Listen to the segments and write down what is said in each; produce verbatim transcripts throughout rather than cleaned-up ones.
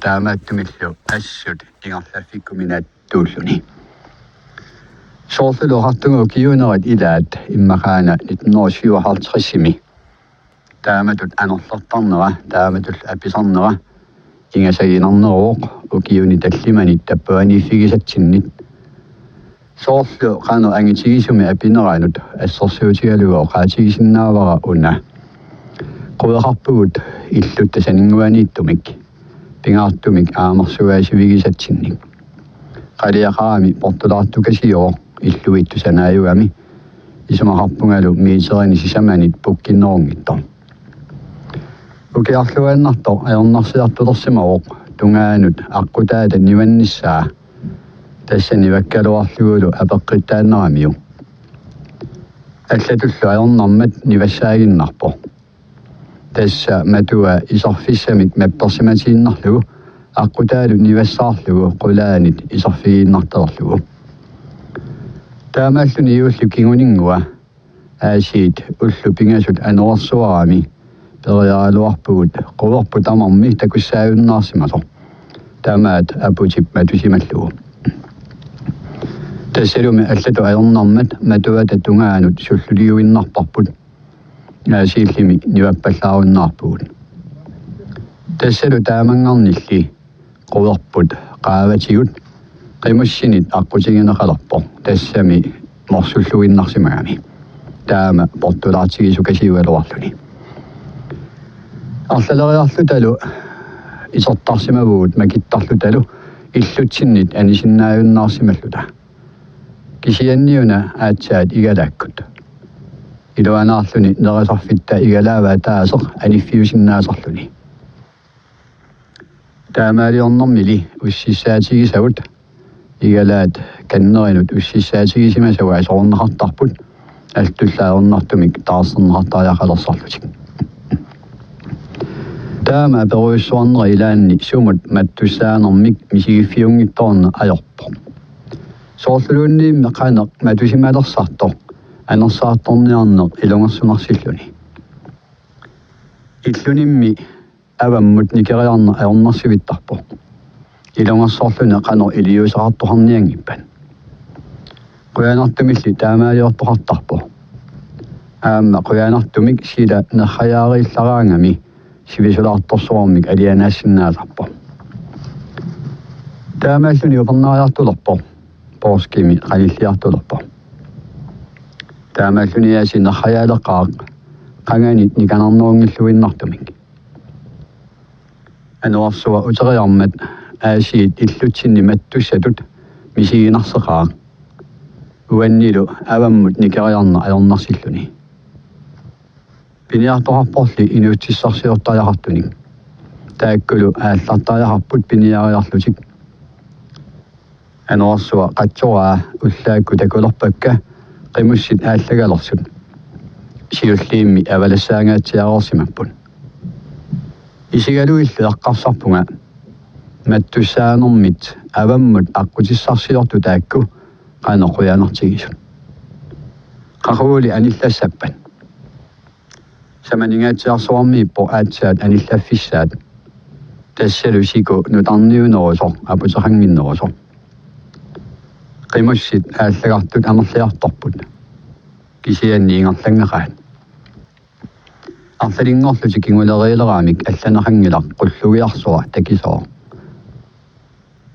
Taamaattumillu assut ingerlaffikkuminaattuulluni. Soorlu oqartunga ukiuunerit ilaat immaqaana nitten hundrede syvoghalvtredsimi taamatut anorlertarnera, taamatut apisarnera ingasaginarneruvoq ukiuni tallimani tappavaniiffigisatsinnit. Soorlu qanoq angitigisumik apineranut assersuutigalugu oqaatigisinnaavara una. Queqarpugut illut tassaninnguaniittumik, pingaartumik aamarsugaasivigisatsinnik. Qaliaqarami portulaartukasiuvoq illuittut sanaajugami, isumaqarpungalu meterinik sisamanit pukkinnerunngitsoq. Ukiarluinnartoq ajornarsiartulersimavoq tungaanut aqqutaata nivannissaa, tassa nivakkaluarlugulu apeqqittaannaramiuk. Allatullu ajornarmat nivassaaginnarpoq. Tassa matua iserfissamik mappersimatiinnarlugu aqqutaalu nivassaarlugu qulaanit iserfigiinnartalerlugu. Taamaalluni juulli kinguninngua aasiit ullut pingasut anorersuarami periaraluarpugut querput tamarmi takussaajunnaarsimasoq, tamaat aputip matusimallugu. Tassalumi allatut ajornarmat matuata tungaanut sulluliuinnarparput, aasiillimi nivappallaarunnaarpugut. Tassalu taamanngarnilli querput qaavatigut qimussinit aqqutigineqalerpoq, tassami morsulluinnarsimagami taama portulaartigisukasiugaluarluni. Arlaleriarlutalu isertarsimavugut makittarlutalu illutsinnit anisinnaajunnaarsimalluta. Kisianniuna aatsaat igalaakkut. Iluanaarluni nerisarfitta igalaava ataaseq aniffiusinnaasarluni. Taamaaliornermili ussissaatigisagut igalaat kannerinut ussissaatigisimasagut asoorneqartarput, allatullu ajornartumik taarserneqartariaqalersorlutik. Taama aperujussuarnera ilaanni sumut mattussaanermik misigiffiunngitsoorneq ajorpoq. Soorluluunniimmi qanoq matusimalersartoq anersaartorniarneq ilungersunarsilluni. Illunimmi avammut nikeriarneq ajornarsivittarpoq. Ilungersorluni qanoq iliuuseqartoqarnianngippat. Qujanartumilli taamaaliortoqartarpoq. Aamma qujanartumik sila nerrajaariillaraangami sivisulaartorsuarmik alianaassinnaasarpoq. Taamaalluni upernaariartulerpoq, poorskimi qanilliartulerpoq. Taamaalluniaasiit nerrajaaleqaaq qanganit nikanarnerunngilluinnartumik. Anorersuaq uteriarmat aasiit illutsinni mattussatut misiginarseqaaq. Uannilu avammut nikeriarneq ajornarsilluni. Piniartoqarporli inuussutissarsiortariaqartunik. Taakkulu aallartariaqarput piniariarlutik. Anorersuaq qatsoraa ullaakkut takulerpakka qimussit aallagalersoq. Siulliimmi avalassaangaatsiareersimapput. Isigalugillu eqqarsarpunga mattussaanermit avammut aqqutissarsiortut taakku qanoq qujanartigisut. Qaquguli anillassappat. Samaningaatsiarsuarmiippoq aatsaat anillaffissaat. Tassalu siku nutarniunerusoq aputeqannginnerusoq. Qimussit aallagartut amerliartorput. Kisianni ingerlanngaqaat. Arlalinngorlutik kinguleriileraamik allaneqanngilaq qullugiarsuaq takisooq.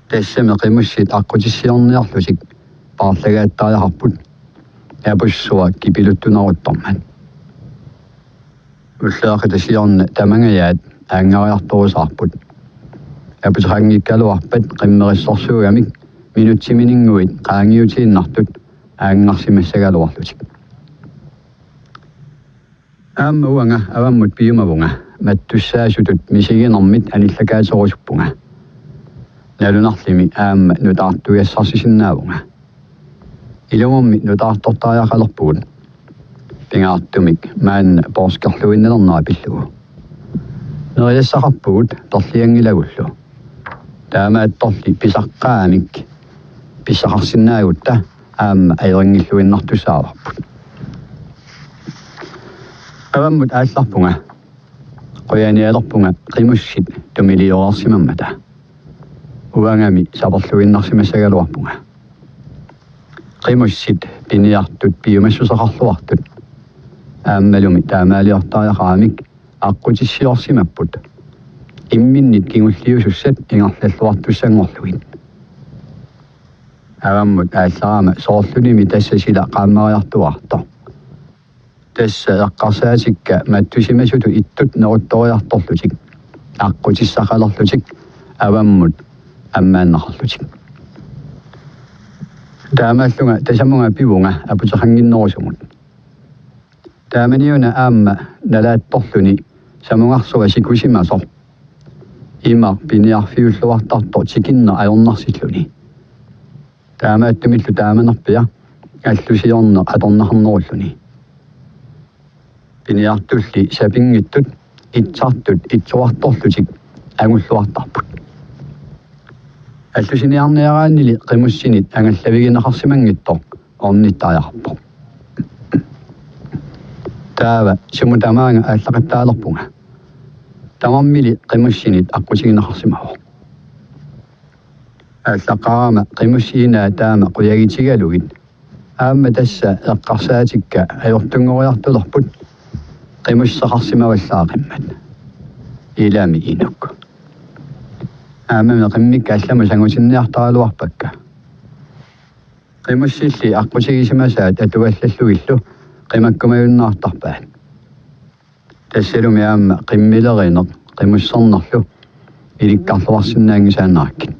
Tassami qimussit aqqutissiorniarlutik paarlagaattariaqarput apussuaq kipiluttunaruttormat. Ulloqeqqata siorna tamangajaat aanngariartorusaarput. Aputeqanngikkaluarpat qimmerissorsuugamik minutsiminnguit qaangiutiinnartut aanngarsimassagaluarlutik. Aamma uanga avammut piumavunga, mattussaasutut misiginermit anillakaaterusuppunga. Nalunarlimi aamma nutaartugassarsisinnaavunga. Ilumummi nutaartortariaqalerpugut. Pingaartumik maanna poorskerluinnalernera pillugu. Nerisassaqarpugut perlianngilagullu. Taamaattorli pisaqqaamik pissaqarsinnaagutta aamma ajorinngilluinnartussaavarput. Avammut aallarpunga. Qujanialerpunga qimussit tumiliorsimammata. Uangami saperluinnarsimassagaluarpunga. Qimussit piniartut piumassuseqarluartut aammalumi taamaaliortariaqaramik aqqutissiorsimapput, imminnit kingulliusussat ingerlalluartussanngorlugit. Avammut aallarama soorlunimi tassa sila qaammariartuaartoq. Tassa eqqarsaatikka mattusimasutut ittut neruttoriartorlutik, aqqutissaqalerlutik avammut ammaannaqarlutik. Taamaallunga tasamunga pivunga aputeqannginnerusumut. Taamaniuna aamma nalaattorluni samungarsuaq sikusimasoq, imaq piniarfiulluartartoq tikinneq ajornarsilluni. Taamaattumillu taamanerpiaq allusiorneq atorneqarnerulluni. Piniartulli sapinngitsut itsartut itsuartorlutik angulluartarput. Allusiniarniaraannili qimussinit angallavigineqarsimanngitsoq ornittariaqarpoq. Taava sumut tamaanga aallaqattaalerpunga. Tamarmili qimussinit aqqutigineqarsimavoq. Aallaqqaarama qimussit inaat taama qujagitigalugit, aamma tassa eqqarsaatikka ajortunngoriartulerput qimusseqarsimavallaaqimmat. Ilami inuk. Aammami qimmikka allamut sangutinniartaraluarpakka. Qimussilli aqqutigisimasaat atuallallugillu qimakkumajunnaartarpaat. Tassalumi aamma qimmilerineq qimussernerlu ilikkarluarsinnaanngisaannarakkit.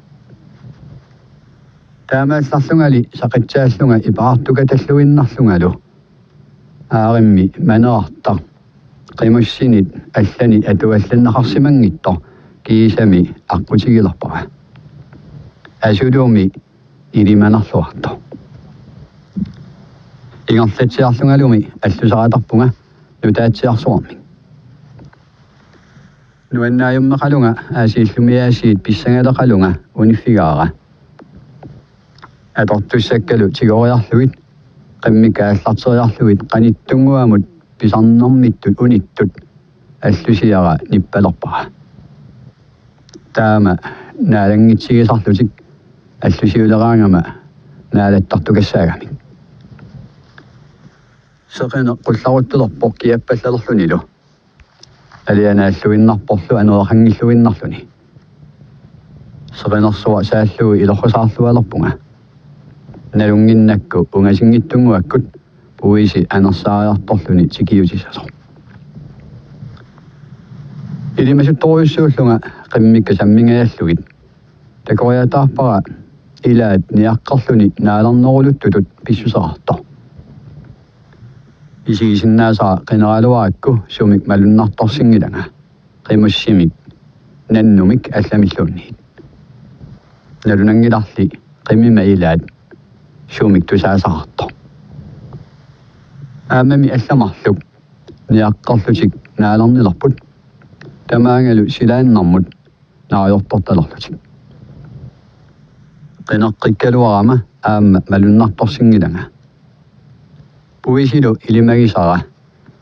Taamaallarlungali saqitsaallunga ipaartukatalluinnarlungalu aarimmi manerartaq qimussinit allanit atuallanneqarsimanngitsoq kiisami aqqutigilerpara. Asulumi ilimanarluartoq. Ingerlatsiarlungalumi allusaqatarpunga nutaatsiarsuarmik. Nuannaajummeqalunga aasiillumiaasiit pissangaleqalunga uniffigaara. Atortussakkalu tigoriarlugit qimmikka aallarteriarlugit qanittunnguamut pisarnermittut unittut allusiara nippalerpara. Taama naalanngitsigisarlutik allusiuleraangama naalattartukassaagamik. Seqineq qullaruttulerpoq kiappallalerlunilu. Alianaalluinnarporlu anereqanngilluinnarluni. Seqinersuaq saallugu ilorrisaarlualerpunga. Nalunnginnakku ungasinngitsunnguakkut puisi anersaariartorluni tikiutissasoq. Ilimasuttorujussuullunga qimmikka sammingajallugit takoriataarpara ilaat niaqqerluni naalerneruluttutut pissuseqartoq. Isigisinnaasara qineraluarakku sumik malunnartorsinngilanga, qimussimik nannumik allamilluunniit. Nalunanngilarli qimmima ilaat sumik tusaasaqartoq. Aammami allat marluk niaqqerlutik naalernilerput, tamaangalu silaannarmut naajortortalerlutik. Qineqqikkaluarama aamma malunnartorsinngilanga. Puisilu ilimagisara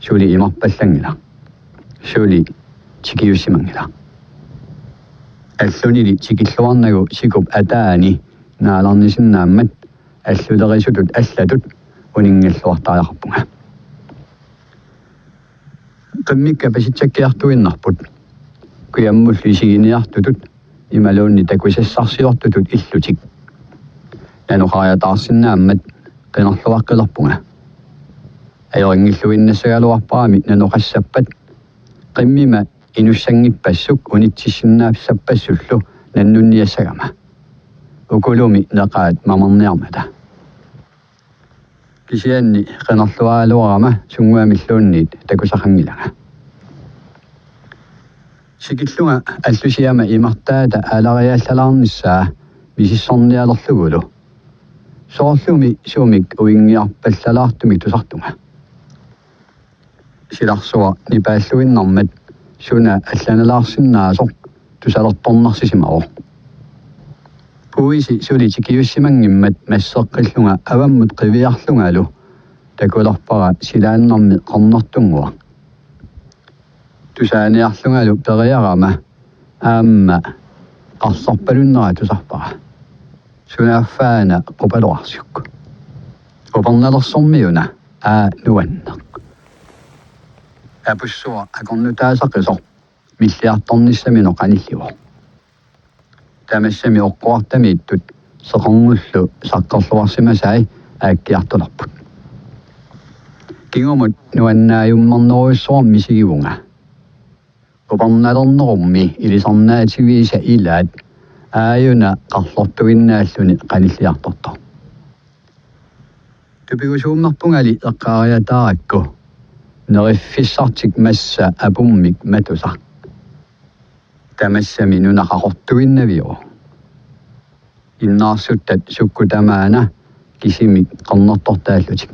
suli imarpallanngilaq. Suli tikiussimanngilaq. Allunili tikilluarnagu sikup ataani naalernisinnaammat allulerisutut allatut uninngalluartariaqarpunga. Qimmikka pasitsakkiartuinnarput, kujammullu isiginiartutut imaluunniit takusassarsiortutut illutik. Nanoqariataarsinnaammat qinerluaqqilerpunga. Ajorinngilluinnassagaluarparami nanoqassappat, qimmima inussanngippassuit unitsissinnaassappassuillu nannunniassagama. Ukulumi neqaat mamarniarmata. Kisianni qinerluaraluarama sunnguamilluunniit takusaqanngilanga. Sikillunga allusiama imartaata alariallalaarnissaa misissornialerlugulu, soorlumi sumik uinngiarpallalaartumik tusartunga. Silarsuaq nipaalluinnarmat suna allanalaarsinnaasoq tusalertornarsisimavoq. Puisi suli tikiussimanngimmat masseqqillunga avammut qiviarlungalu takulerpara silaannarmi qernertunnguaq. Tusaaniarlungalu periarama aamma Qarlorpalunnera tusarpara. Sunaaffaana Qupalorarsuk. Upernalersormiuna aa nuanneq. Apussuaq akornutaasaqisoq milliartornissaminut qanillivoq. Tamassami oqquartamiittut seqornullu saqqerluarsimasai aakkiartulerput. Kingumut nuannaajummernerujussuarmik misigivunga. Upernalernerummi ilisarnaativiisa ilaat aajuna qarlortuinnaalluni qanilliartortoq. Tupigusuummerpungali eqqaariataarakku neriffissartik massa apummik matusaq. Tamassami nuna qaqortuinnaviuvoq. Innaarsuttat sukkut tamaana kisimik qernertortaallutik.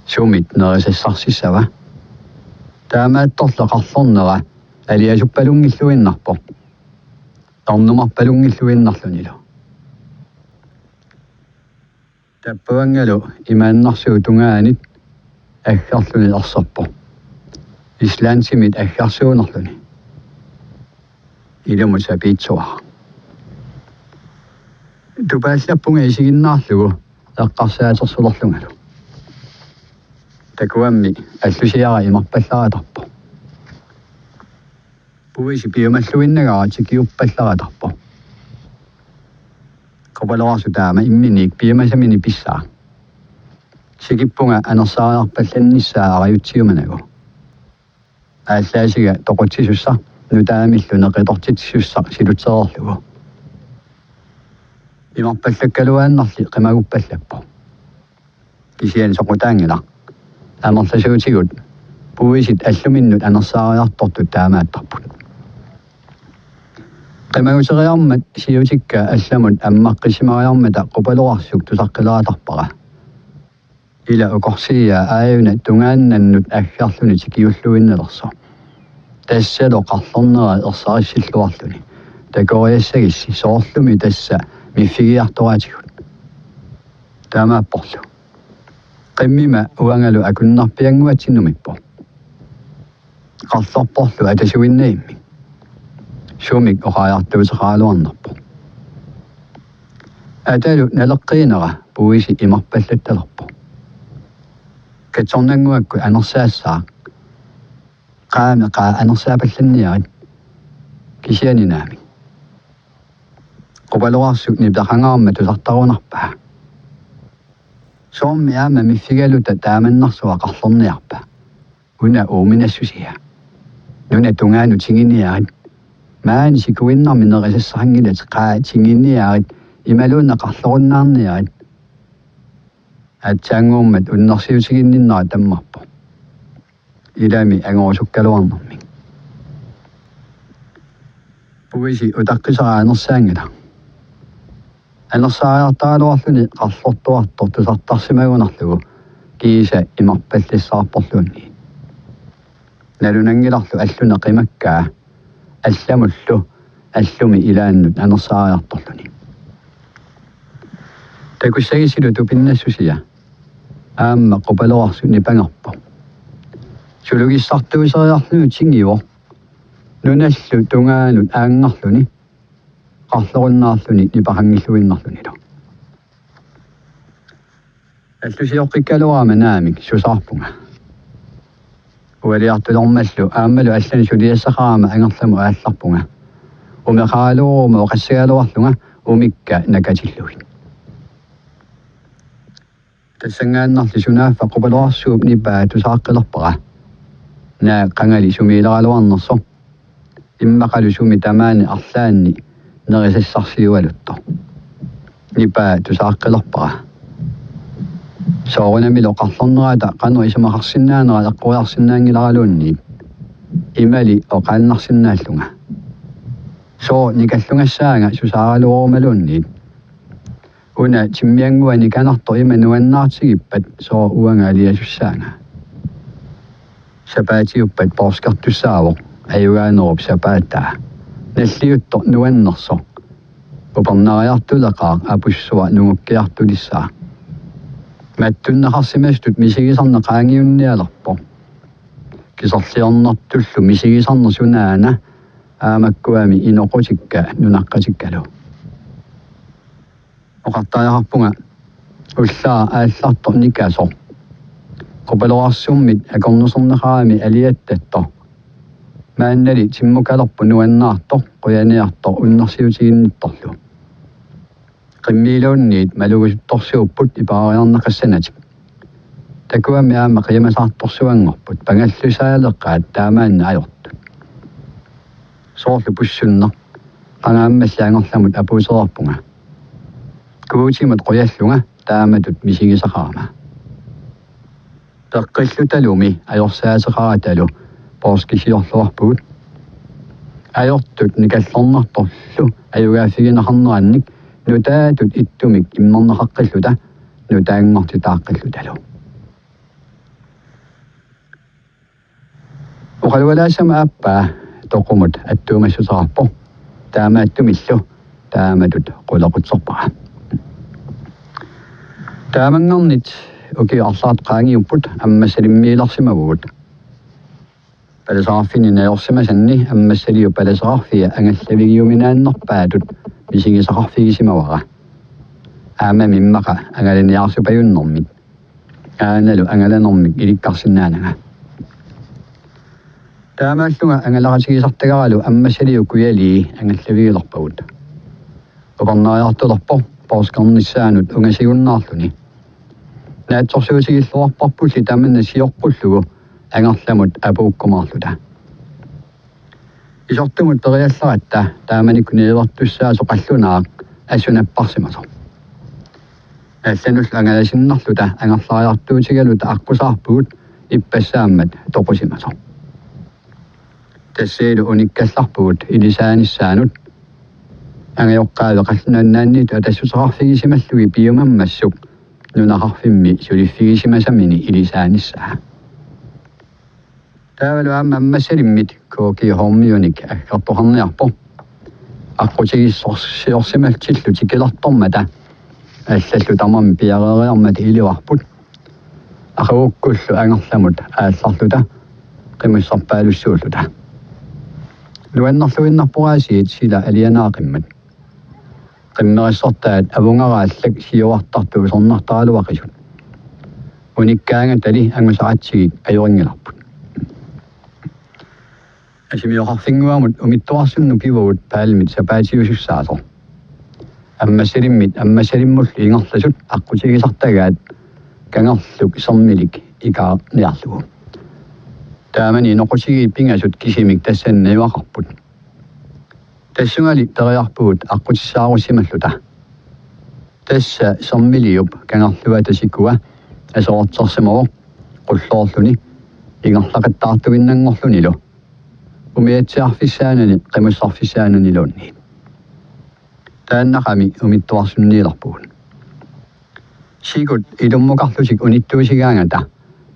Sumit nerisassarsiassava? Taamaattorli qarlornera aliasuppalunngilluinnarpoq. Ernumarpalunngilluinnarlunilu. Tappavanngalu imaannarsuup tungaanit aggerluni erserpoq. Islandimit aggersuunerluni. Ilumut sapiitsuaraq. Tupaallappunga isiginnaarlugu eqqarsaatersulerlungalu. Takuammi allusiara imarpallaratarpoq. Puisi piumalluinnagara tikiuppallaratarpoq. Qupalorarsuk taama imminik piumasaminik pissaaq. Sikippunga anersaariarpallannissaa arajutsiumanagu. Aallaasiga toqutsisussaq nutaamillu neqitortitsisussaq silutsereerlugu. Imarpallakkaluaannarli qimaguppallappoq. Kisianni soqutaanngilaq. Amerlasuutigut puisit alluminnut anersaariartortut taamaattarput. Qimaguteriarmat siutikka allamut ammaqqisimariarmata Qupalorarsuk tusaqqilaatarpara. Ila ukorsiia aajuna tungaannannut aggerluni tikiulluinnalersoq. Tassalu qarlornera ersarissilluarluni. Takoriassagissi soorlumi tassa miffigiartoraatigut. Taamaapporlu. Qimmima uangalu akunnarpiannguatsinnumiippoq. Qarlorporlu atasuinnaimmi. Sumik oqaajartuuteqaraluarnerpoq. Atalu naleqqiinera puisi imarpallattalerpoq. Katsornannguakkut anersaassaaq. Qaami qaa anersaapallanniarit. Kisianni naamik. Qupalorarsuk nipeqangaarmat tusartarunarpaa. Soormi aamma miffigaluta taamannarsuaq qarlorniarpa? Una uuminassusia. Nuna tungaanut tinginiarit. Maani sikuinnarmi nerisassaqanngilatit qaa tinginiarit. Imaluunniit qarlorunnaarniarit. Aatsaannguummat unnersiutiginninnera tammarpoq. Ilami angorusukkaluarnermik. Puisi utaqqisara anersaanngilaq. Anersaariartaraluarluni qarlortuartoq tusartarsimagunarlugu kiisa imarpallassaarporluunniit. Nalunanngilarlu alluna qimakkaa allamullu allumi ilaannut anersaariartorluni. Takussagisilu tupinnassusia aamma Qupalorarsuk nipangerpoq. Sulugissartuuseriarluni tingivoq. Nunallu tungaanut aanngarluni qarlorunnaarluni nipeqanngilluinnarlunilu. Allusioqqikkaluarama naamik susaarpunga. Ualiartulermallu aammalu allani suliassaqarama angerlamut aallarpunga. Umeqaraluaruma oqassagaluarlunga umikka nakatillugit. Tassanngaannarli sunaaffa Qupalorarsuup nipaa tusaaqqilerpara. Naak qangali sumiileraluarnersoq. Immaqalu sumi tamaani arlaanni nerisassarsiualuttoq. Nipaa tusaaqqilerpara. Soorunamilu qarlornerata qanoq isumaqarsinnaanera eqqoriarsinnaanngilaraluunniit. Imali oqaannarsinnaallunga. Sooq nikallungassaanga susaaraluarumaluunniit. Una timmiannguani kanartoq ima nuannaartigippat sooq uanga aliasussaanga. Sapaatiuppat porskertussaavoq ajugaanerup sapaataa. Nalliuttoq nuannersoq. Upernariartuleqaaq apussuaq nungukkiartulissaaq. Mattunneqarsimasutut misigisarneq qaangiunnialerpoq. Kiserliornertullu misigisarneq sunaana aamakkuami inoqutikka nunaqqatikkalu. Oqartariaqarpunga ullaaq aallartoq nikasoq. Qupaloraarsummit akornuserneqarami aliattattoq. Maannali timmukalerpoq nuannaartoq, qujaniartoq unnersiutiginnittorlu. Qimmiiluunniit malugusuttorsuupput ipaariarneqassanatik. Takuami aamma qiimasaartorsuanngorput, pangallusaaleqaat taamaanna ajortut. Soorlu pussunneq, qangaammalli angerlamut apuutereerpunga. Guutimut qujallunga taamatut misigisaqarama. Peqqillutalumi ajorsaateqaratalu poorskisiorluarpugut. Ajortut nikallornartorlu ajugaaffigineqarnerannik nutaatut ittumik immerneqaqqilluta nutaanngortitaaqqillutalu. Oqalualaassama aappaa toqumut attuumassuteqarpoq. Taamaattumillu taamatut qulequtserpara. Taamanngarnit ukiut arlaat qaangiupput ammassalimmiilersimavugut. Palasaqarfinni najorsimasanni ammassaliup palasaqarfia angallavigiuminaannerpaatut misigisaqarfigisimavara. Aammami immaqa angalaniaarsupajunnermik. Aanalu angalanermik ilikkarsinnaananga. Taamaallunga angalaqatigisartagaralu ammassaliup kujalii angallavigilerpagut. Upernariartulerpoq poorskernissaanik ungasigunnaarluni. Naatsorsuutigilluarparpulli tamanna sioqqullugu angerlamut apuukkumaarluta. Isortumut periallaratta taamanikkut niuertussaasoq qallunaaq assunapparsimasoq. Allanullu angalasinnarluta angerlariartuutigaluta aqqusaarpugut ippassaammat toqusimasoq. Tassanilu unikkallarpugut ilisaanissaanut. Angajoqqaavi qallunaannaanniittut atassuteqarfigisimallugit piumammassuk nunaqarfimmi suliffigisimasamini ilisaanissaa. Taavalu aamma ammassalimmit K G Hormiunik aggertoqarniarpoq. Aqqutigissorsiorsimallutillu tikilertormata allallu tamarmik piareeriarmata ilivarput. Aqagukkullu angerlamut aallarluta qimussarpaalussuulluta. Nuannerluinnarpoq aasiit sila alianaaqimmat. Qimmerissortaat avungaraallak siuartartut usornartaraluaqisut. Unikkaangatali angusaqatsigik ajorinngilarput. Asimioqarfinnguamut umittuarsunnut pivugut Palmit sapaatiusussaasoq. Ammassalimmit ammassalimmullu ingerlasut aqqutigisartagaat kangerluk sermilik ikaarniarlugu. Taamani inoqutigiit pingasut kisimik tassani najugaqarput. Tassungali periarpugut aqqutissaarussimalluta. Tassa sermiliup kangerluata sikua aserortersimavoq qulloorluni ingerlaqattaartuinnanngorlunilu umiatsiarfissaanani qimussarfissaananiluunniit. Taannaqami umittuarsunniilerpugut. Sikut ilummukarlutik unittuusigaangata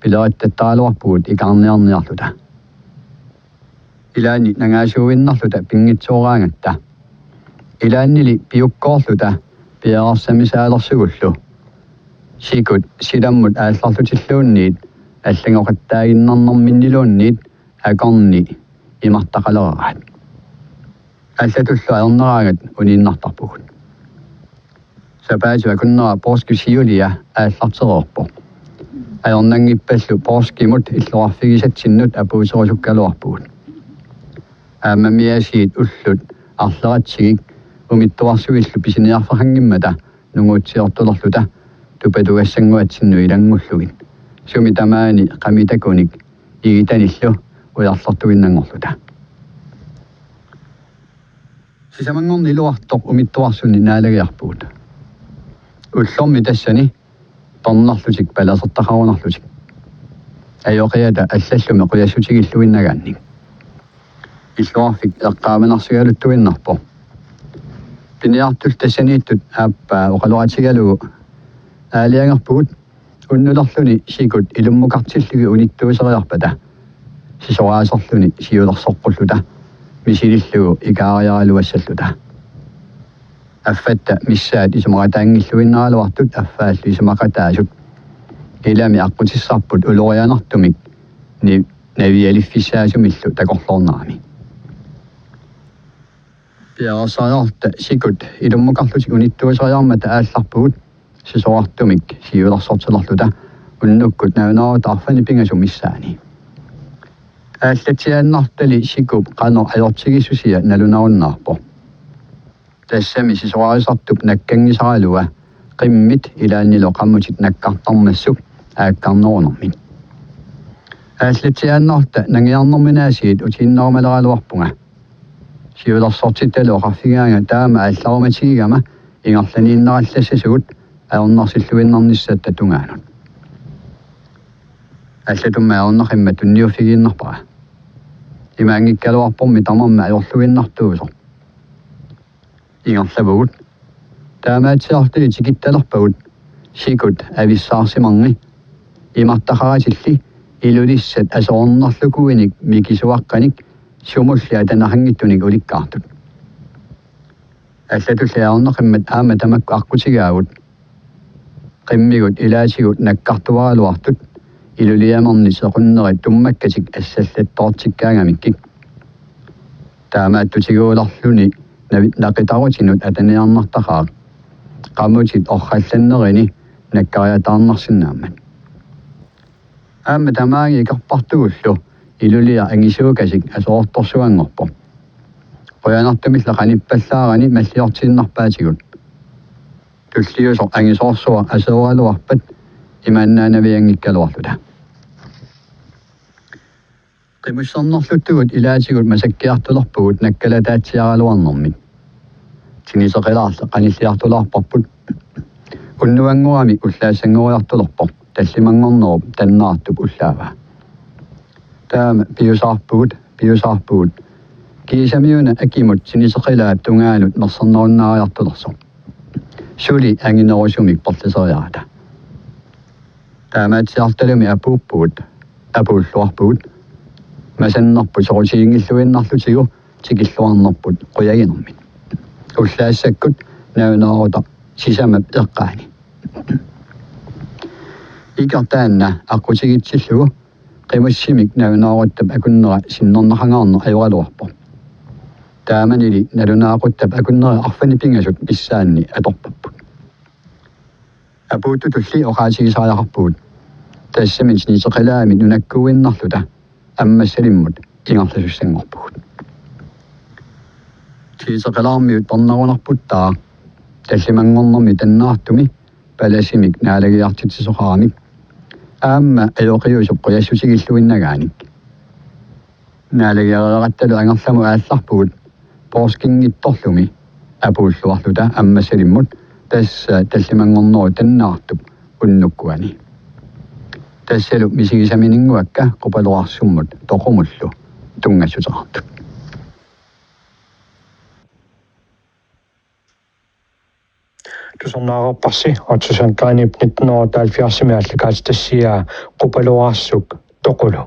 pilerittattaraluarpugut ikaarniarniarluta. Ilaanni nangaasuuinnarluta pinngitsooraangatta. Ilaannili piukkoorluta piareersamisaalersigullu. Sikut silammut aallarlutilluunniit allangoqattaaginnarnerminniluunniit akorni imartaqaleraat. Allatullu ajorneraangat uniinnartarpugut. Sapaatip akunnera poorskip siulia aallartereerpoq. Ajornanngippallu poorskimut illoqarfigisatsinnut apuuterusukkaluarpugut. Aammamiaasiit ullut arleratsigik umittuarsuillu pisiniarfeqanngimmata nunguutsiortulerluta tupatugassannguatsinnut ilanngullugit. Sumi tamaani qamitakunik igitanillu ujarlertuinnanngorluta. Sisamanngorneq iluartoq umittuarsunni naalagiarpugut. Ullormi tassani tornerlutik palasertaqarunarlutik. Ajoqiata allallumi qujassutigilluinnagaannik. Illuarfik eqqaamanarsigaluttuinnarpoq. Piniartullu tassaniittut aappaa oqaloqatigalugu aalajangerpugut unnulerluni sikut ilummukartillugit unittuuseriarpata sisoraaserluni siulersoqqulluta misilillugu ikaariaraluassalluta. Affatta missaat isumaqataanngilluinnaraluartut affaallu isumaqataasut ilami aqqutissarput ulorianartumik ni- navialiffissaasumillu takorloornerami. Piareersariarluta sikut ilummukarlutik unittuusariarmata aallarpugut sisorartumik siulersortilerluta unnukkut nalunaarutta arfineq-pingasut missaanni. Aallatsiaannartali sikup qanoq ajortigissusia nalunaarunnaarpoq. Tassami sisorarisartup nakkanngisaralua qimmit ilaannilu qamutit nakkartarmassuk aakkarnerunermik. Aallatsiaannarluta nangiarnerminaasiit utiinnarumaleraluarpunga. Siulersortittalu oqarfigaanga taama aallarumatigigama ingerlaniinnarallassasugut ajornarsilluinnarnissatta tungaanut. Allatut ajornaqimmat tunniuffigiinnarpara. Imaanngikkaluarpormi tamarmik ajorluinnartuusoq. Ingerlavugut. Taamaatsiartuli tikittalerpagut sikut avissaarsimarni. Imartaqaratilli Ilulissat aserornerlukuinik mikisuaqqanik sumulli atanaqanngitsunik ulikkaartut. Allatulli ajornaqimmat aamma tamakku aqqutigaagut. Qimmigut ilaatigut nakkartuaraluartut Iluliamerni sequnnerit tummakkatik assallattoortikkaangamikkik. Taamaattutiguulerluni navi-, naqitarutinut ataniarnartaqaaq. Qamutit orrallannerini nakkariataarnarsinnaammat. Aamma tamaani ikerpartugullu Iluliaq angisuukasik aserortorsuanngorpoq. Qujanartumillu qanippallaarani malliortiinnarpaatigut. Tulliusoq angisoorsuaq aserorluarpat imaannaanavianngikkaluarluta. Qimussernerluttugut ilaatigut masakkiartulerpugut nakkalataatsiaraluarnermik. Tiniseqilaarli qanilliartulaarparput. Unnuanngorami ullaassanngoriartulerpoq tallimanngornerup tannaartup ullaavaa. Taama piusaarpugut, piusaarpugut. Kiisamiuna akimut tiniseqilaap tungaanut mersernarunnaariartulersoq. Suli anginerusumik perliseriarata. Taamaatsiartalumi apuuppugut, apuulluarpugut. Masannerput soqutiginngilluinnarlutigu tikilluarnerput qujaginermit. Ullaassakkut nalunaarutta sisamap eqqaani. Iker taanna aqqutigitsillugu qimussimik nalunaaruttap akunnera sinnernaqangaarneq ajoraluarpoq. Taamanili nalunaaruttap akunneri arfineq-pingasut missaanni atorpapput. Apuuttutulli oqaatigisariaqarpugut. Tassami tiniseqilaamik nunakkuuinnarluta ammassalimmut ingerlasussanngorpugut. Tiniseqilaarmiut pernarunarputtaaq tallimanngornermi tannaartumi palasimik naalagiartitsisoqaramik. Aamma ajoqiusup qujassutigilluinnagaanik. Naalagiareerattalu angerlamut aallarpugut poorskingittorlumi apuulluarluta ammassalimmut tassa tallimanngornerup tannaartup unnukkuani. Tassalu misigisamininnguakka Qupaloraarsummut toqumullu tunngassuteqartut. Tusarnaarparsi Otto Sandgreenip nitten hundrede og halvfjerdsimi aallakaatitassiaa Qupaloraarsuk toqulu.